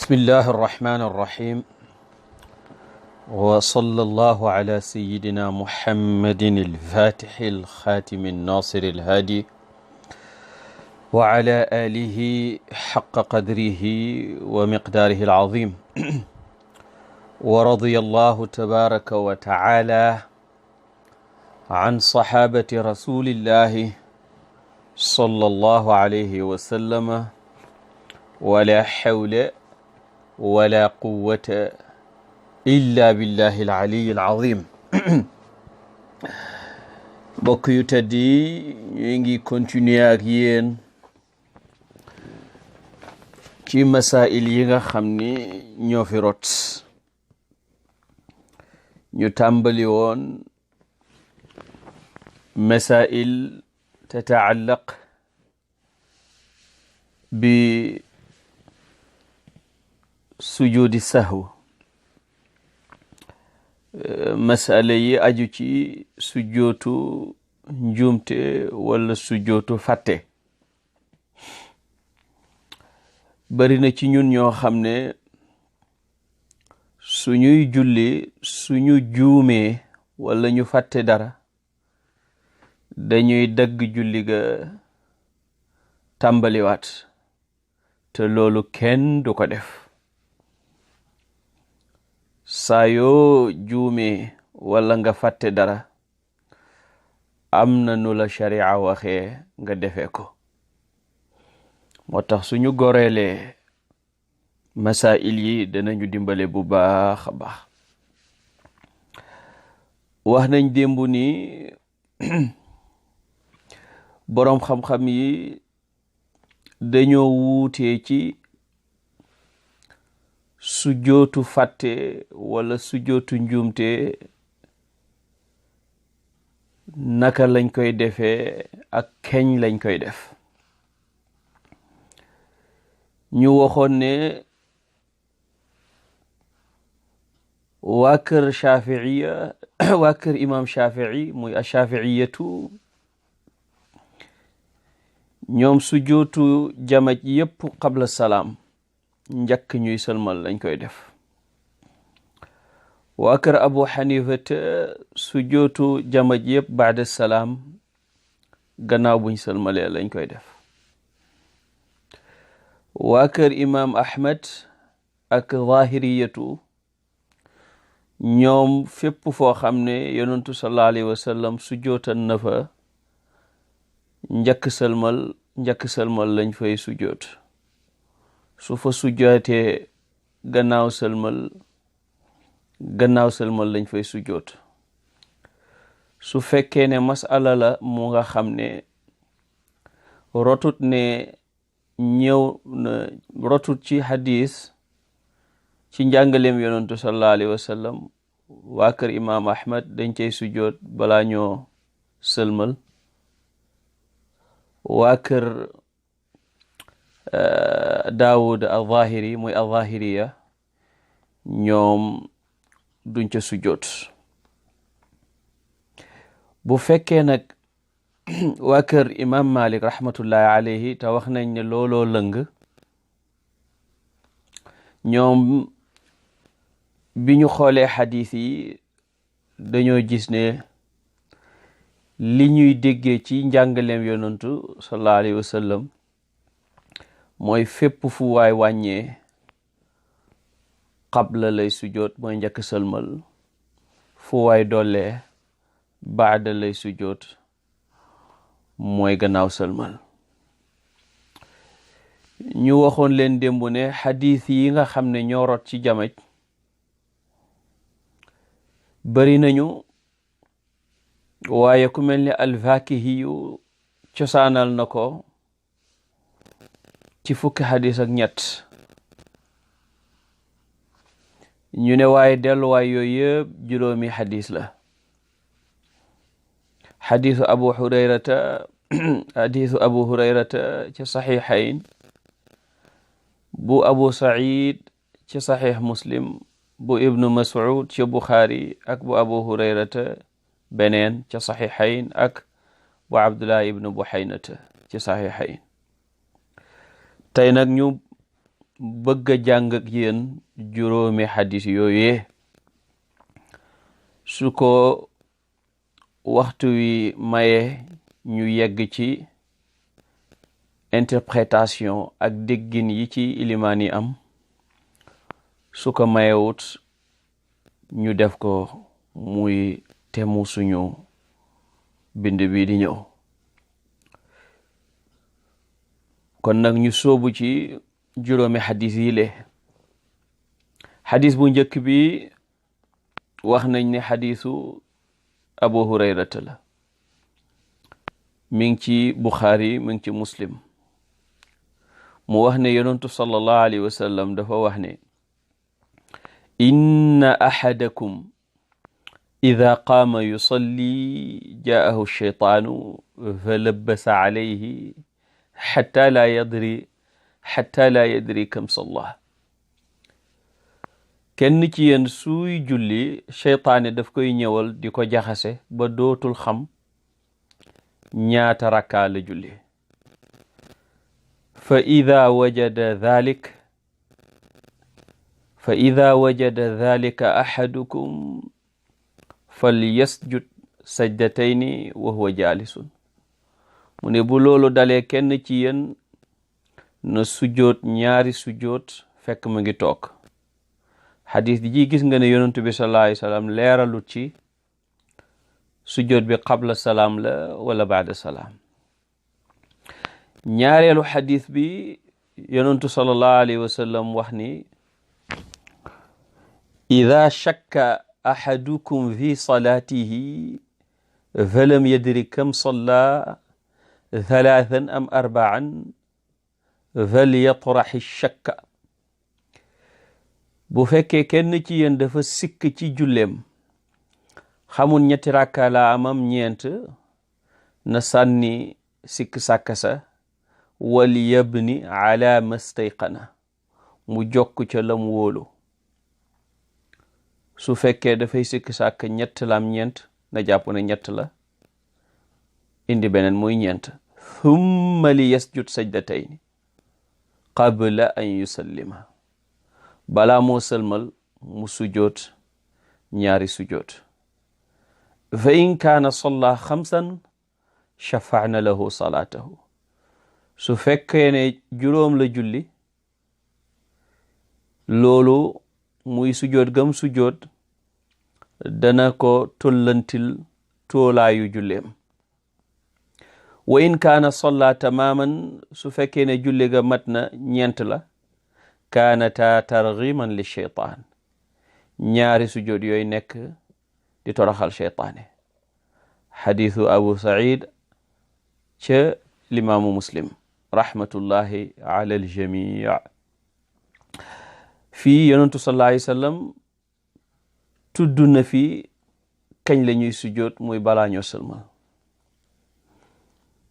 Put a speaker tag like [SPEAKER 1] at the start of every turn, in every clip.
[SPEAKER 1] بسم الله الرحمن الرحيم وصلى الله على سيدنا محمد الفاتح الخاتم الناصر الهادي وعلى آله حق قدره ومقداره العظيم ورضي الله تبارك وتعالى عن صحابة رسول الله صلى الله عليه وسلم ولا حول ولا قوة إلا بالله العلي العظيم bokk yu tedd yi ñu ngi continuer ak yéen ci masail yi nga xam ni ñoo fi rot ñu tàmbali woon masail tataallaq bi sujudi sahw masala yi aju ci sujootu njuumte wala sujootu fàtte bari na ci ñun ñoo xam ne suñuy julli suñu juumee wala ñu fàtte dara dañuy dagg julli ga tàmbaliwaat te loolu kenn du ko def saa yoo juumee wala nga fàtte dara am na nu la sharia waxee nga defee ko moo tax suñu goreelee masail yi danañu dimbale bu baax a baax wax nañ démb ni boroom xam-xam yi dañoo wuutee ci sujootu fàtte wala sujootu njuumte naka lañ koy defee ak keñ lañ koy def ñu waxoon ne waa kër shafi'iya waa kër imam shafi'i muy ash-shafi'iyatu ñoom sujootu jamaj yépp qabla salaam njëkk ñuy sëlmal lañ koy def waa kër abu xanifata sujootu jamaj yëpp baada salaam gannaaw buñ sëlmalee lañ koy def waa kër imam ahmad ak zahiriyatu ñoom fépp foo xam ne yonentu sallallahu alayhi wa sallam sujootan na fa njëkk sëlmal lañ fay sujoot su fa sujootee gannaaw sëlmal lañ fay sujoot su fekkee ne masala la mu nga xam ne rotut ne ñëw na rotut ci hadis ci njàngaleem yonentu sallallahu alayhi wa sallam waa kër imam ahmad dañ cay sujoot balaa ñoo sëlmal waa kër Daawud al-Zahiri muy al-Zahiriya ñoom duñ ca sujjoot bu fekkee nag waa kër imam Malik rahmatullahi alayhi te wax nañ ne looloo lëng ñoom bi ñu xoolee xadis yi dañoo gis ne li ñuy déggee ci njàngaleem yonantu sallallahu alayhi wa sallam mooy fépp fu waay wàññee qabla lay sujoot mooy njëkk sëlmal fu waay dollee baada lay sujoot mooy gannaaw sëlmal ñu waxoon leen démb ne xadiis yi nga xam ne ñoo rot ci jamaj bari nañu waaye ku mel ni al-Fakihiyu cosaanal na ko ci fukki xadis ak ñett ñu ne waaye delluwaay yooyu yëpp juróomi xadis la xadisu abu hurayrata ci saxiixayn bu abu said ci saxiix muslim bu ibnu mas'ud ci buxaari ak bu abu hurayrata beneen ca saxiixayn ak bu abdullah ibnu buhaynata ci saxiixayn tey nag ñu bëgg a jàng ak yéen juróomi xadis yooyee su ko waxtu wi maye ñu yegg ci interprétation ak déggin yi ci ilimaan yi am su ko mayewut ñu def ko muy temu suñu bind bi di ñëw kon nag ñu soobu ci juróomi xadis yi le xadis bu njëkk bi wax nañ ne xadisu Abu Hurayrata la mi ngi ci Bukhari mi ngi ci Muslim mu wax ne yonentu sallallahu alayhi wa sallam dafa wax ne inna ahadakum ida qaama yusalli jaahu shaytaanu fa labbasa alayhi xatta laa yadri kam salla kenn ci yéen suy julli shaytaane daf koy ñëwal di ko jaxase ba dootul xam ñaata rakkaa la julli fa ida wajada dhalika ahadukum falyasjud sajdatayni wa huwa jalisun mu ne bu loolu dalee kenn ci yéen na sujjoot ñaari sujjoot fekk mu ngi toog xadis ji gis nga ne yonentu bi sallallahu alayhi wa sallam leeralut ci sujjoot bi qabla salaam la wala baada salaam ñaareelu xadis bi yonentu sallallahu alayhi wa sallam wax ni ida shakka ahadukum fi salatihi falam yadri kam salla thalathan am arba'an falyatrahi shakka bu fekkee kenn ci yéen dafa sikk ci julleem xamul ñetti rakka la amam ñeent na sànni sikk sàkkasa wal yabni ala mastayqana mu jokk ca lam wóolu su fekkee dafay sikk sàkk ñett lam ñeent na jàpp ne ñett la indi beneen muy ñeent thumma li yasjud sajdatayni qabla an yusallima balaa moo sëlmal mu sujoot ñaari sujoot fa in kaana salla xamsan shafa'na lahu salaatahu su fekkee ne juróom la julli loolu muy sujoot gam sujoot dana ko tollantil toolaayu julleem wa in kaana salla tamaman su fekkee ne julli ga mat na ñeent la kaanata targhiman li shaytaan ñaari sujoot yooyu nekk di toroxal shaytaane xadiisu Abu Saïd ca limaamu Muslim rahmatullahi ala aljamii fii yonentu sallallahu alayhi wa sallam tudd na fi kañ la ñuy sujoot muy balaa ñoo sëlmal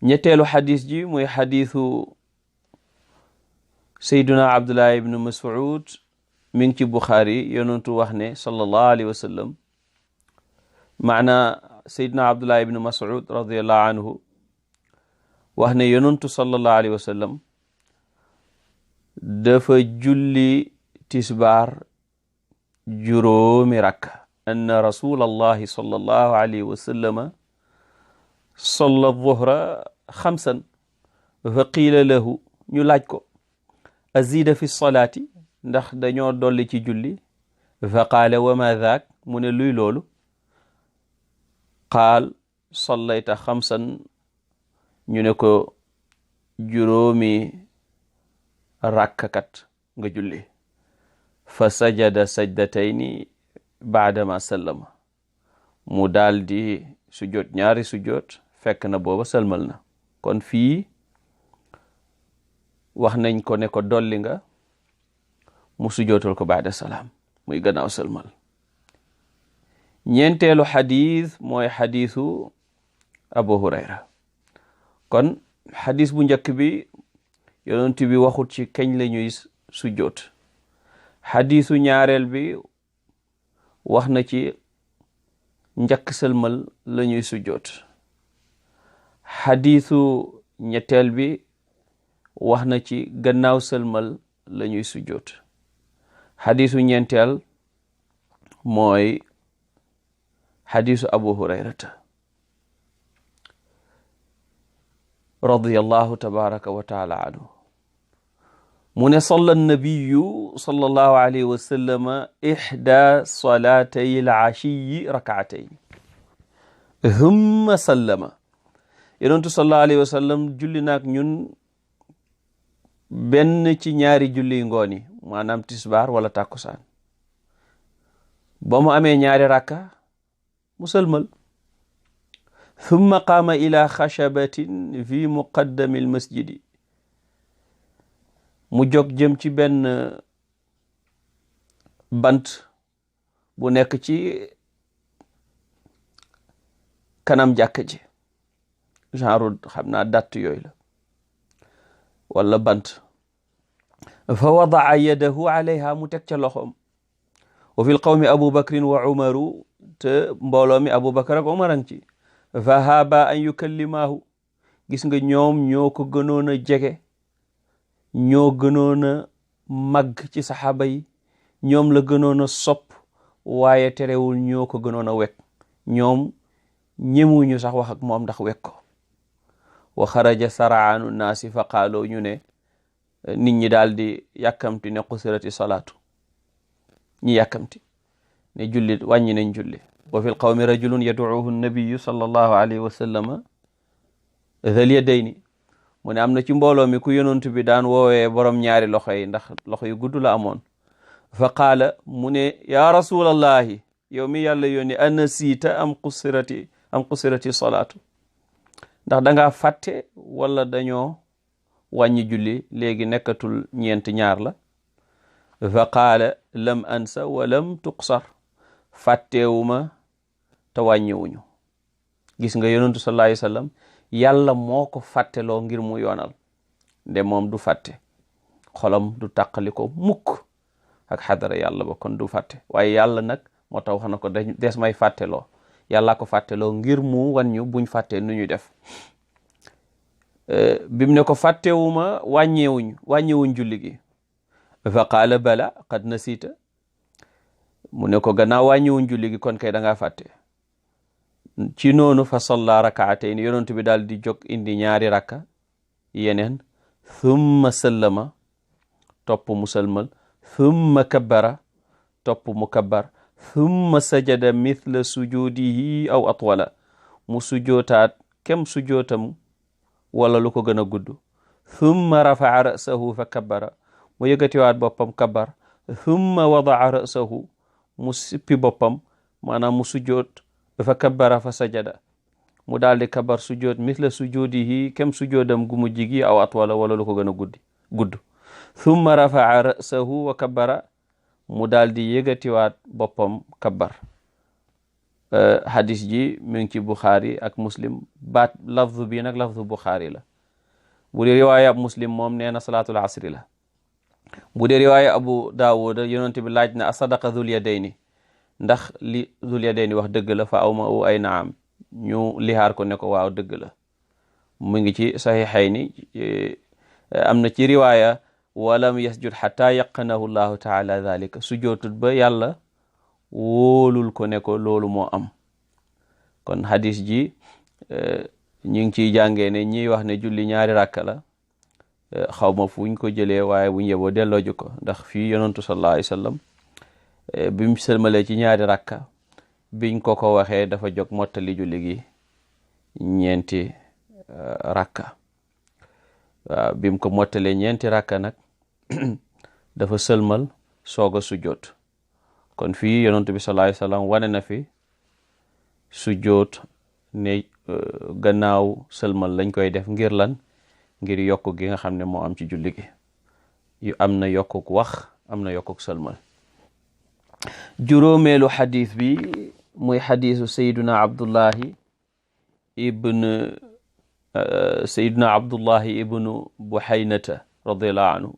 [SPEAKER 1] ñetteelu xadis ji muy xadisu sayduna Abdullah ibn Mas'ud mi ngi ci Bukhari yonentu wax ne sallallahu alayhi wa sallam maana sayduna Abdullah ibn Mas'ud radiyallahu anhu wax ne yonentu sallallahu alayhi wa sallam dafa julli tisbaar juróomi rakka anna rasulallahi sallallahu alayhi wa sallama salla dhuhra xamsan fa qiila lahu ñu laaj ko azida fi salaati ndax dañoo dolli ci julli fa qaala wa ma dhaak mu ne luy loolu qaal sallayta xamsan ñu ne ko juróomi rakkakat nga julli fa sajada sajdatayni baadama sallama mu daldi sujoot ñaari sujoot fekk na booba sëlmal na kon fii wax nañ ko ne ko dolli nga mu sujootal ko baada salaam muy gannaaw sëlmal ñeenteelu xadis mooy xadisu Abu Hurayra kon xadis bu njëkk bi yonent bi waxut ci kañ la ñuy sujoot xadisu ñaareel bi wax na ci njëkk sëlmal la ñuy sujoot xadisu ñetteel bi wax na ci gannaaw sëlmal la ñuy sujjoot. xadisu ñeenteel mooy xadisu abu hurayrata radiyallahu tabaraka wa taala anhu mu ne salla nabiyu sallallahu alayhi wa sallama ixda salatay al-ashiyi rak'atayn thumma sallama. yonentu sallallahu alayhi wa sallam julli naak ñun benn ci ñaari julli ngoon yi maanaam tisbaar wala tàkkusaan. ba mu amee ñaari rakka mu sëlmal. thumma qaama ila xashabatin fi muqaddami almasjidi mu jóg jëm ci benn bant bu nekk ci kanam jàkka ji, genre xam naa datt yooyu la wala bant. fa wadaa yadahu alayha mu teg ca loxoom. wa fi lqawmi abu bakrin wa umaru te mbooloo mi abu bakar ak umar ang ci. fa haaba an yukallimaahu gis nga ñoom ñoo ko gënoon a jege, ñoo gënoon a màgg ci saxaaba yi, ñoom la gënoon a sopp, waaye terewul ñoo ko gënoon a wekk. ñoom ñemuñu sax wax ak moom ndax wekk ko. wa xaraja saraanu naasi fa qaaloo ñu ne nit ñi daal di yàkkamti ne qusirati salaatu, ñi yàkkamti ne julli wàññi nañ julli. wa fi lqawmi rajulun yaduuhu nabiyu sallallahu alayhi wa sallama dhal yadayni mu ne am na ci mbooloo mi ku yonent bi daan woowee borom ñaari loxo yi ndax loxo yu gudd la amoon. fa qaala mu ne ya rasulallahi yow mi yàlla yónni anasiita am qusirati salaatu, ndax dangaa fàtte wala dañoo wàññi julli léegi nekkatul ñeent ñaar la. fa qaala lam ansa wa lam tuqsar, fàttewuma te wàññiwuñu. gis nga yonentu sallallahu alayhi wa sallam yàlla moo ko fàtteloo ngir mu yoonal, nde moom du fàtte, xolam du tàqali ko mukk ak xadara yàlla ba, kon du fàtte. waaye yàlla nag moo tax wax na ko des may fàtteloo, yàlla ko fàtteloo ngir mu wàññu buñ fàttee nu ñuy def. bim ne ko fàttewuma wàññiwuñ julli gi. fa qaala bala qad nasita, mu ne ko gannaaw wàññiwuñ julli gi kon kay da ngaa fàtte. ci noonu fa salla rakaatayn yonent bi daal di jóg indi ñaari rakka yeneen. thumma sallama, topp mu salmal. thumma kabbara, topp mu kabbar. thumma sajada mithla sujudihi aw atwala, mu sujootaat kem sujootam wala lu ko gën a gudd. thumma rafaa ra'sahu fa kabbara, mu yëgatiwaat boppam kabbar. thumma wadaa ra'sahu, mu sippi boppam maanaam mu sujoot fa kabbara fa sajada, mu daal di kabbar sujoot mithla sujudihi kem sujoodam gu mujj gi aw atwala wala lu ko gën a gudd. thumma rafaa ra'sahu wa kabbara, mu daal di yëgatiwaat boppam kabbar. hadis ji mi ngi ci Bukhari ak Muslim. baat lafzu bi nag lafzu Bukhari la. bu dee riwaaya Muslim moom nee na salaatul asri la. bu dee riwaaya Abu Daawud yonent bi laaj na asadaqa dhul yadayni, ndax li dhul yadayni wax dëgg la. fa awma u ay naam, ñu lihaar ko ne ko waaw dëgg la. mu ngi ci saxiixayni. am na ci riwaaya walam yasjud xata yaqanahu llahu taala dhalika, sujootut ba yàlla wóolul ko ne ko loolu moo am. kon hadis ji ñu ngi ciy jàngee ne ñiy wax ne julli ñaari rakka la, xaw ma fuñ ko jëlee, waaye buñ yeboo dellooju ko, ndax fii yonantu sallallahu alayhi wa sallam bi mu sëlmalee ci ñaari rakka biñ ko waxee dafa jóg mottali julli gi ñeenti rakka. waaw bi mu ko mottalee ñeenti rakka nag dafa sëlmal soog a sujjoot. kon fii yonantu bi sallallahu alayhi wa sallam wane na fi sujjoot ne gannaaw sëlmal lañ koy def. ngir lan? ngir yokk gi nga xam ne moo am ci julli gi. yu am na yokkuk wax, am na yokkuk sëlmal. juróomeelu xadis bi muy xadisu sayduna abdullahi ibnu buhaynata radiallahu anhu.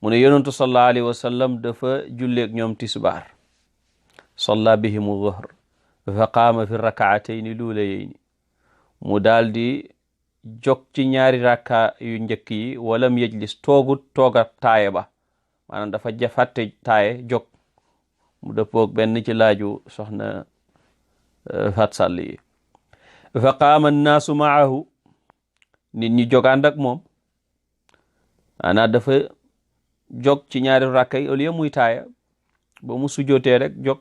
[SPEAKER 1] mu ne yonentu sallallahu alayhi wa sallam dafa julleeg ñoom tisbaar. salla bihimu zuhr fa qaama fi rakaatayni luulayayni, mu daal di jóg ci ñaari rakka yu njëkk yi. walam yajlis, toogut tooga taaya ba, maanaam dafa jafatte taaye jóg mu dëppoog benn ci laaju soxna Fat Sall yi fa qaama annaasu maahu nit ñi jóg ànd ak moom maanaam dafa jóg ci ñaari rakkay au lieu muy taaya ba mu sujootee rek jóg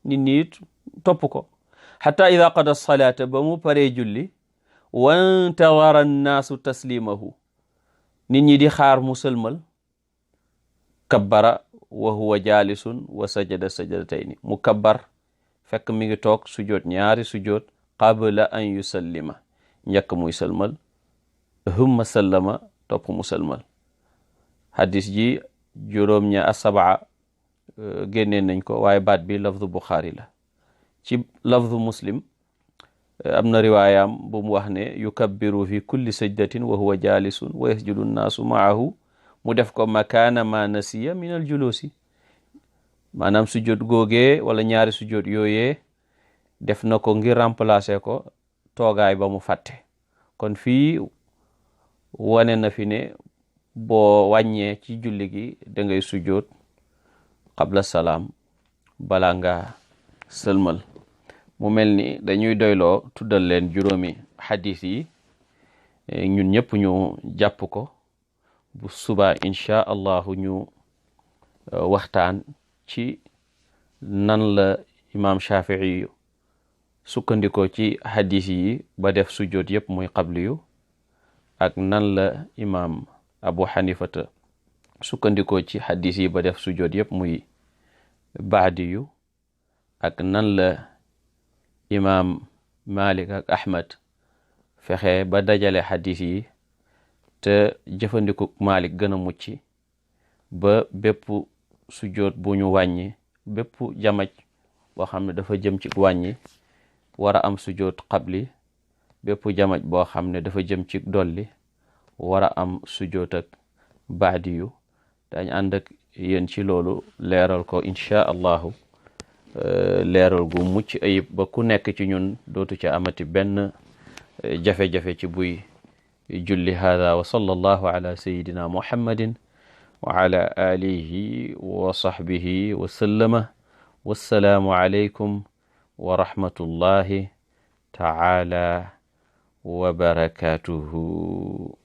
[SPEAKER 1] nit ñi it topp ko xata ida qada salaata ba mu paree julli wantadara annaasu taslimahu nit ñi di xaar mu sëlmal kabbara wa huwa jaalisun wa sajada sajadatayni mu kabbar fekk mi ngi toog sujoot ñaari sujoot qabla an yusallima njëkk muy sëlmal humma sallama topp mu sëlmal hadis ji juróom ña asabaa génnee nañ ko waaye baat bi lafdu Buxaari la ci lafdu Muslim am na riwaayam bu mu wax ne yukabbiru fi kulli sajdatin wa huwa jaalisun wa yasjudu nnaasu maahu mu def ko makaana ma nasiya min al julusi maanaam sujjóot googee wala ñaari sujjóot yooyee def na ko ngir remplacer ko toogaay ba mu fàtte kon fii wane na fi ne boo wàññee ci julli gi da ngay sujjóot qabla salaam bala nga sëlmal mu mel ni dañuy doyloo tuddal leen juróomi xadis yi ñun ñëpp ñu jàpp ko bu suba inchaa allahu ñu waxtaan ci nan la imam Shafii sukkandikoo ci xadis yi ba def sujjoot yëpp muy qabli yu ak nan la imam Abu Hanifata sukkandikoo ci xadis yi ba def sujjoot yëpp muy baadi yu ak nan la imam Malik ak Ahmad fexe ba dajale xadis yi te jëfandiku Malik gën a mucc ba bépp sujjoot bu ñu wàññi bépp jamaj boo xam ne dafa jëm ci wàññi war a am sujjoot qabli bépp jamaj boo xam ne dafa jëm ci dolli war a am sujjoot ak baadi yu dañ ànd ak yéen ci loolu leeral ko inchaa allahu leeral gu mucc ayib ba ku nekk ci ñun dootu ca amati benn jafe-jafe ci buy julli hada wa sallallahu ala sayidina muhammadin wa ala alihi wa sahbihi wa sallama wassalaamu alaykum wa rahmatullahi taala wa barakatuhu